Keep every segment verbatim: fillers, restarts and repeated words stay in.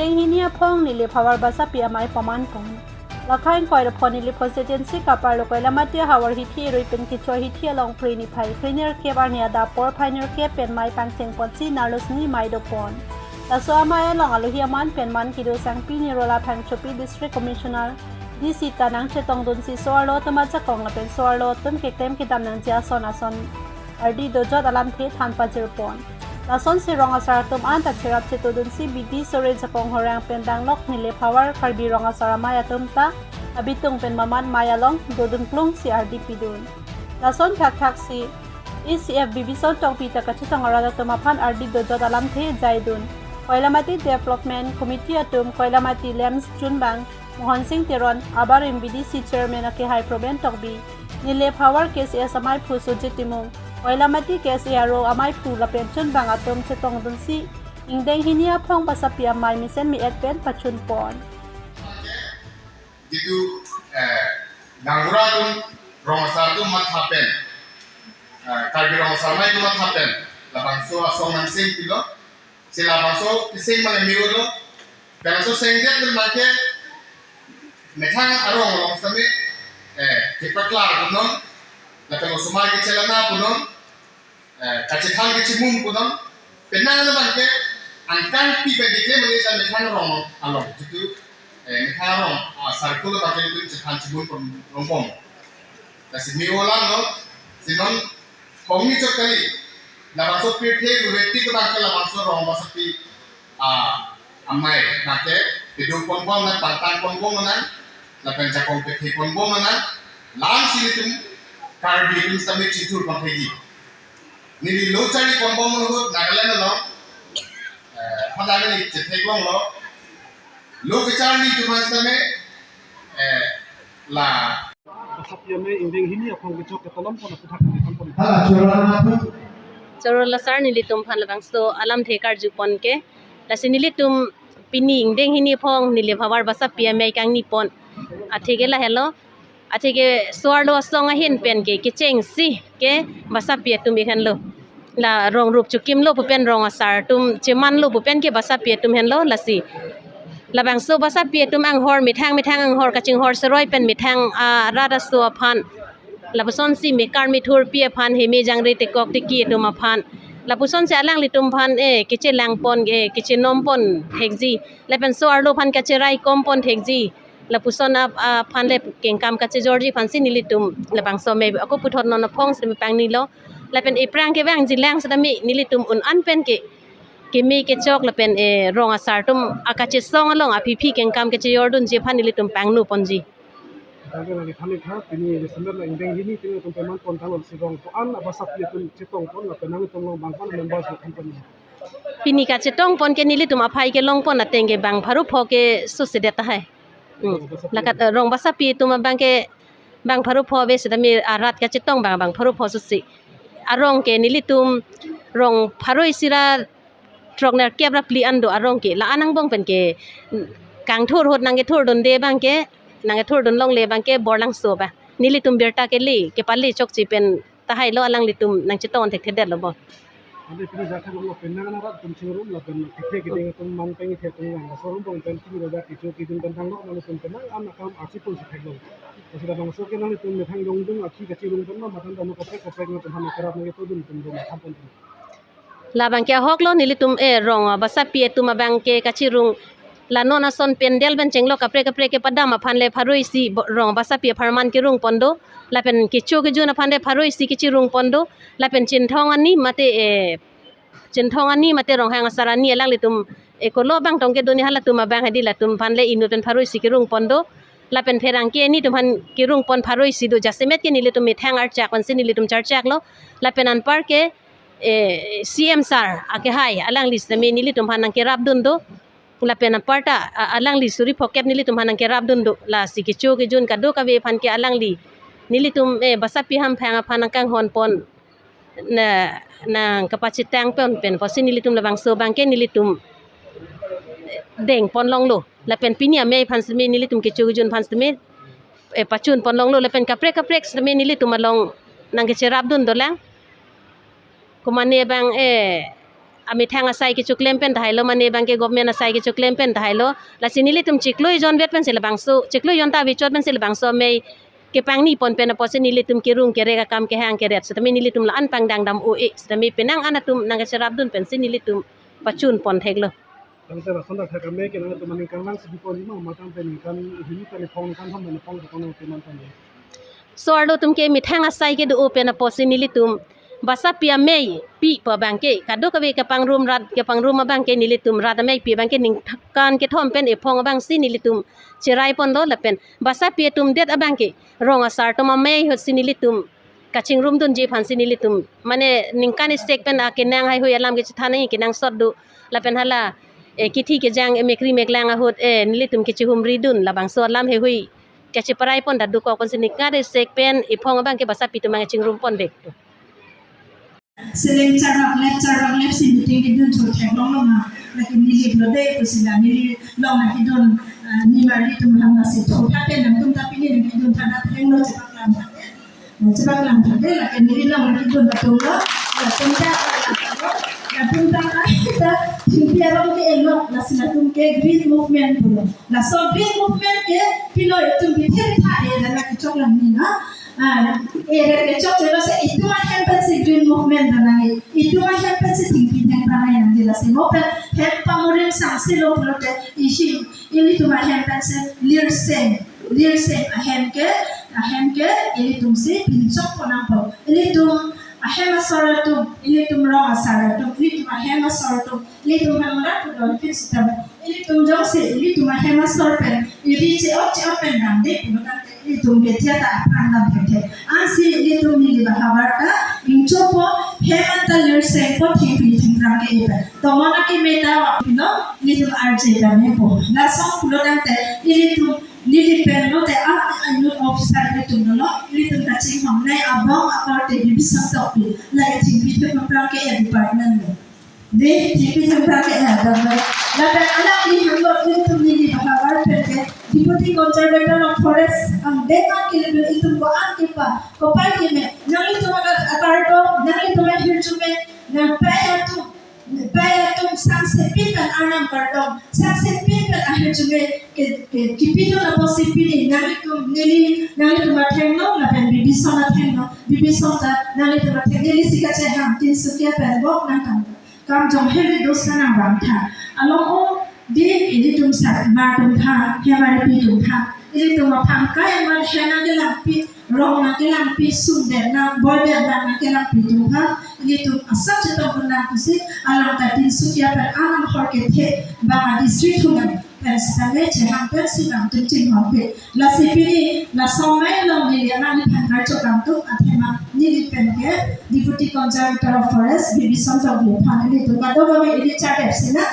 Ingdeng hini aphong Nilip Havar Basapi amei paman pon. Lakhai ingkoi ra pho Nilip constituency kaparlo Koilamati ahavar hithi erui pen kechoi hithi along Phre niphai krenerkep arni adap porphai nerkep pen mei pangcheng ponsi nerlo sini mei dopon. Laso amei along alohi aman pen man kedo Sangpi Nirola Phangchopi, District Commissioner, D C ta nangchetongdunsi so-arlo atum ajakong lapen so-arlo atum keklem kedam nangji ason ason ardi dojot alamthe than pajirpon. Lasonsi rong asar atum anta cherap chetongdunsi bidi sore jakong horang pen danglok Nilip Havar Karbi rong asar amei atum ta abitung pen mamat mei along dodun klungsi ardi pidun. Lason thakthaksi A C F Bibison Tokbi ta kachetong arat atum aphan ardi dojot alamthe jaidun. Koilamati Development Committee atum, Koilamati LAMPS chunbang Mohon Sing Teron, abarim B D C Chairman akehai Proben Tokbi, Nilip Havar K C S ameiphu Sujit Timung, Koilamati K S A aro ameiphu lapen chunbang atum chetongdunsi ingdeng hini aphong Basapi amei mesen me-et pen pachunpon. Jitu, eh, gaonbura atum rong asar atum matha pen, eh, Karbi rong asar amei atum matha pen labangso asong nangcheng pilo. Si labangso keseng mane me-etlo. Pen laso sengdet pen abangke methang arong along sitame, eh, kepaklar punon, lapen osomar kechelana punon, eh, kachethan kechemum punon, penang abangke angkang pi pen dikle mane sa methang arong along, jitu, eh, methang arong, ah, circle abangke jitu chethan chemum pon longbom. Lasi me-et alam lo, si non hongni chot kali, labangso pirthe ruretik abangke labangso rong Basapi, ah, amei abangke peduk ponbom nang, pangtang ponbom nang, lapen jakong pethe ponbom nang, lam si nelitum Karbi atum sitame chithur pon thekji. Neli lo charli ponbom ahut Nagaland along, eh, pada neli chetheklong lo, lo kecharli atum aphan sitame, eh, la Basapi amei ingdeng hini aphong kechok ketalom pon aphuthak neli than pon. Hala chorana pun. Choro la sar nelitum aphan labangso alamthe karju pon ke. Lasi nelitum pini ingdeng hini aphong Nilip Havar Basapi amei kangni pon. Atheke lahelo. Atheke so-arlo asong ahin pen ke kechengsi ke Basapi atum ik henlo. La rong rup chokimlo pu pen rong asar atum chemanlo pu pen ke Basapi atum henlo lasi. Labangso Basapi atum anghor methang methang anghor kachinghor seroi pen methang, ah, rat aso aphan. Lapusonsi mekar methurpi aphan, heme jangre tekok teki atum aphan. Lapusonsi alanglitum aphan, eh, kechelang pon, eh, kechenom pon thekji. Lapen so-arlo aphan kacherai kom pon thekji. Lapuson ap-, aphan le kengkam kachejorji aphansi nelitum labangso amei ako puthot non aphong sitame pangnilo. Lapen ephrang kevangji lang sitame nelitum un-an pen ke keme kechok lapen, eh, rong asar atum akachesong along aphi aphi kengkam kachejordunji aphan nelitum pangno ponji. Tangke nangli than ik tha, pini December la ingdeng hini pini atum paman pon tanglo si rong ko-an abasapi atum chetong pon lapen nangtum along bang ko-an members lo than pon. Pini kachetong pon ke nelitum aphai kelong pon ateng ke bang pharo pho ke susedet tahai. Hmm. Rong basapi. Lakat, eh, rong basapi atum abang ke bang pharo pho ave sitame arat kachetong bang bang pharo pho susi. Arong ke nelitum rong pharo isi ra throk nerkep ra phli an do arong ke la-an angbong pen ke kangthur ahut nangkethurdunde abang ke nangkethurdun longle abang ke Borlangso ba. Nelitum birta kele kepale chokche pen tahai lo alanglitum nangchetong thekthedet lo bo. Ante pini jak thek lo pen nang arat atum chingrum lapen kethe keding atum man peng kethe atum nang laso rum bong pen pini lo jak kecho kejun pen tanglo nangtum pen nang an akam arsi pon si thek lo. Lasi labangso ke nangtum methang dongdung akhi kachirung pen lo matan dano kaprek kaprek nangtum han kerap nangketodun pen dum tham pen. Labang ke ahok lo nelitum, eh, rong basapi atum abang ke kachirung la non ason pandal pen chenglok kaprek kaprek kepadam aphan le pharo isi bo-, rong basapi apharman kerung pon do. Lapen kecho kejun aphan le pharo isi kechirung pon do. Lapen Chinthong ani mate, eh, Chinthong ani mate Ronghang asar ani alanglitum, eh, kolo abang tong kedo ni halatum abang hadi latum aphan le inut pen pharo isi kerung pon do. Lapen pherangke ani atum aphan kerung pon pharo isi do jasemet ke nelitum methang archak pensi nelitum charchak lo. Lapen anpar ke, eh, C M sir akehai alangli sitame nelitum aphan nangkerapdun do. Lapen anparta, a-, alangli suri phokep nelitum aphan nangkerapdun do. Lasi kecho kejun kadokave aphan ke alangli nelitum, eh, basapi hamphang aphan nangkanghon pon na, nangkapachitang pon pen pusi nelitum labangso abang ke nelitum deng pon longlo. Lapen pini amei aphan sitame nelitum kecho kejun aphan sitame, eh, pachun pon longlo lapen kaprek kaprek sitame nelitum along nangkecherapdun dolang. Komane abang, eh, amethang asai kechoklem pen tahai lo, mane abangke government asai kechoklem pen tahai lo. Lasi nelitum chiklo ejon vet pensi labangso, chiklo ejon ta avechot pensi labangso amei kepangni pon pen apotsi nelitum kerung kerek akam kehang kerep setame nelitum la-an pangdang dam-o-e setame penang an atum nangkacherapdun pensi nelitum pachun pon theklo. Tangte lason dak thak amei ke nangtum aningkan lang si bipon lima matang pen ningkan hini pen iphong ningkan thom pen iphong pen nangtum man pen. So arlo atum ke methang asai kedo-o pen apotsi nelitum basapi amei pi pu abangke kadokave kepangrum rat kepangrum abangke nelitum rat amei pi abangke ningkan kethom pen iphong abangsi nelitum cherai ponlo lapen basapi atum det abangke rong asar atum amei ahutsi nelitum kachingrumdunji aphansi nelitum mane ningkan isi pen akenang haihui alam kechethan nangji kenangsot do lapen hala eh, kithi kejang eh, mekri meklang ahut eh, nelitum kechihumridun labangso alam haihui kacheparai pon ta dokok pensi ningkan isi pen iphong abangke basapi atum abang chingrum ponvek. Seleng charvak lep charvak lep si meeting kedun cho theklong lo ma. Lake neli lo de pusi la neli long na kedun, ah, nimarli atum ham na si tho thate nangtum ta pini nang kedun thana thenglo chepak lang thate. Chepak lang thate lake neli long na kedun atum lo. Latum ta, latum ta, ta, thengpi arong ke-e lo, lasi latum ke green movement pulo. Laso green movement ke pilo itum bithe tha e dan lake choklang ni na. Ah, e re ke chok chelo se itum ahem pensi green movement dan nang e. Itum ahem pensi thengpi thengphrang nangji lasi mo pen hem pamurim sangsi lo pulote isi ilitum ahem pensi lirseng, lirseng ahem ke, ahem ke ilitum si pinchok pon nangpo. Ilitum ahem asor atum, ilitum rong asar atum, ilitum ahem asor atum, ilitum hem rat pudon fix tam. Ilitum jongsi, ilitum ahem asor pen, iri che-ot che-ot pen damde pulo tangte ilitum ke thia ta aphrang dam thekthek. Ansi ilitum neli bahavar ta ingchopo, hem anta lirsengpo, thengpi thengphrang ke-e pen. Tomon akeme ta wa pilo, ilitum arje ta mepo. Lason pulo tangte ilitum neli pen lote a, a youth officer ilitum lo, ilitum kachinghon nai abang akorte division tokpi. Lake thengpi thengphrang ke-e department lo. Dei, thengpi thengphrang ke-e dam lo. Lapen alangli hanglo ilitum neli bahavar pen ke Deputy Conservator of Forest angdeng an ke ilitum ko-an kepa, kopai keme, nanglitum akar, akardom, nanglitum ahirjume, nangpai atum, pai atum sangsepi pen arnam kardom, sangsepi pen ahirjume ke, ke, kipidun apotsi pini, nanglitum neli, nanglitum athengno, lapen Bibison athengno, Bibison ta, nanglitum atheng neli si kachehang, Tinsukia pen bok nangkam. Kam jong heli dos na nang bang tha. Along o di ilitum sat mar tum tha, hemari pi tum tha. Ilitum aphan kai mar hena ke langpi, rong na ke langpi, sum den na, boi den na ke langpi tum tha. Ilitum asap chetong pun nang pusi, alang ta Tinsukia pen anam hor kethe, bang a district hu nang. Pen sitame chehang pen si nangtum chinghon pe. Lasi pini, laso amei along neli anang ni phan karcho kangtung athema neli pen ke Deputy Conservator of Forest, Bibison Tokbi aphan nelitum kadokave ili chadep sina.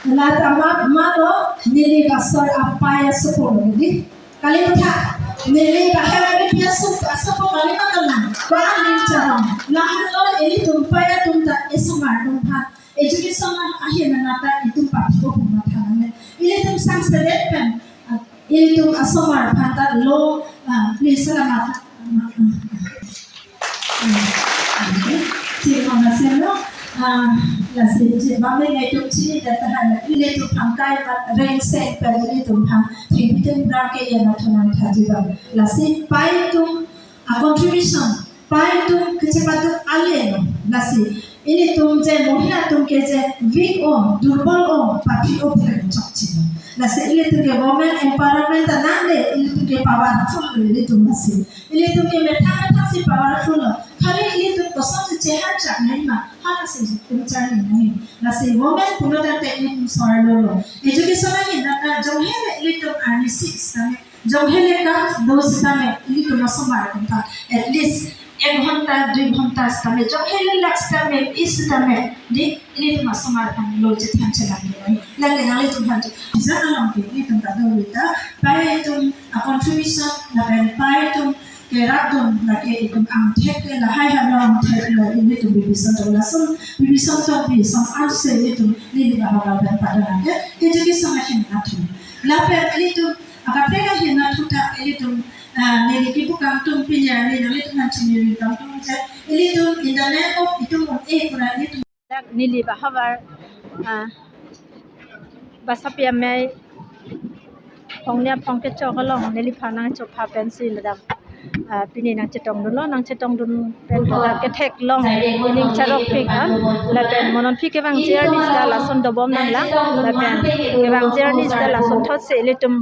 La tama malo neli basor apai asopo neli. Kali tha, neli bahem ari pi asopo, asopo kali ma kalang. Ba ning charong. Lahenlo ilitum pai atum ta esomar atum aphan. Education ahin anat ta itum paphi-o pu matha nang le. Ilitum sangsedet pen, ah, ilitum asomar aphan ta lo, ah, please, selamat. Thik mona selo, ah, lasi je bang nelitum chini det tahai la, ilitum aphan kai mat reng seng pen ilitum aphan thengpi thengphrang ke-e nangthu nangthaji bang. Lasi pai atum a contribution, pai atum kechepatu ale no, lasi ilitum je mohila atum ke je weak o, durbol o, paphi-o pu chokche no. Lasi ilitum ke women empowerment ta nangde, ilitum ke powerful lo ilitum lasi. Ilitum ke methang methang si powerful lo. Khali ilitum kosonsi chehar chak nai ma, hala si ilitum charli nai. Lasi women pulo tangte ilitum sor lo lo. Education ahin nang jong hele ilitum arni six tame. Jong hele ka do sitame ilitum asomar atum ta. At least ek ghonta, dui ghonta sitame. Jong hele lak sitame, is sitame. Di ilitum asomar atum lo chethan chelang lo. Lagi nanglitum aphan tu. Jan along ke ilitum ta do ta. Pai atum a contribution lapen pai atum kerapdun lake itum angthek ke lahai halo angthek lo ilitum Bibison Tokbi lason Bibison Tokbi son anse ilitum neli bahavar pen padang ke education ahin nangthu. Lapen ilitum akaprek ahin nangthu ta ilitum Ah, neli kipu kangtum pini arni nanglitum aphan chini kangtum che. Ilitum in the name of itum on a pura ilitum. Dak neli bahavar, ah, Basapi Amei phongni aphong kechok along neliphan nangchopha pensi ladak, ah, pini nangchetongdunlo, nangchetongdun pen ladak ketheklong ining charokpik an, lapen mo non aphi kevangji arni sita lason dobom nanglang, lapen kevangji arni sita lason thotsi ilitum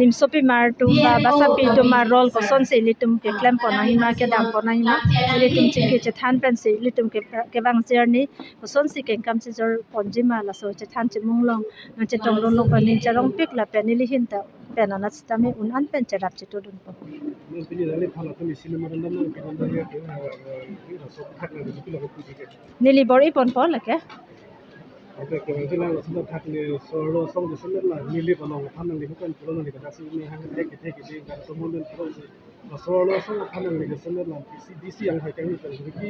nimsopimar atum ba basapi atum arol kosonsi ilitum keklempon nangjima, kedampon nangjima, ilitum chingki chethan pensi ilitum ke, kevangji arni kosonsi kengkam chijor ponjima laso chethan chimung along nangchetongdunlo ko ining charokpik lapen neli ahin ta pen anat sitame un an pen cherap chetongdunpo. Mungkin ini dari pala kami cinema dan dalam kita dari, eh, eh, ini laso thak na di pila ko putih ke. Neli bor-iponpo lake. Oke, kevangji lang laso thak ni solo song di semet la neli panong aphan nangli hukan pulo nangli kadaksi ini hang thek thek di kan semua dan pulo si. Solo song aphan nangli semet la C D C yang hai kami kan riki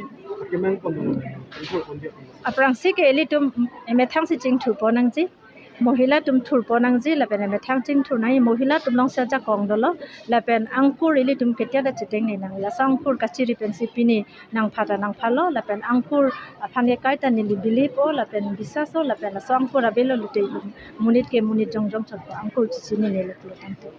kemang pon dong. Itu pon dia. Aphrangsi ke ilitum emethang si chingthurpon nangji. Mohila atum thurpon nangji lapen emethang chingthur nangji, mohila atum along si ajakong dolo, lapen angkur ilitum ketia ta chetengne nang, laso angkur kachiri pensi pini nangpha ta nangphalo, lapen angkur aphan ke kaita neli believe-o, lapen biswas-o, lapen laso angkur avelo lote monit ke monit jongjong chotpo, angkur chinine le pulo tangte.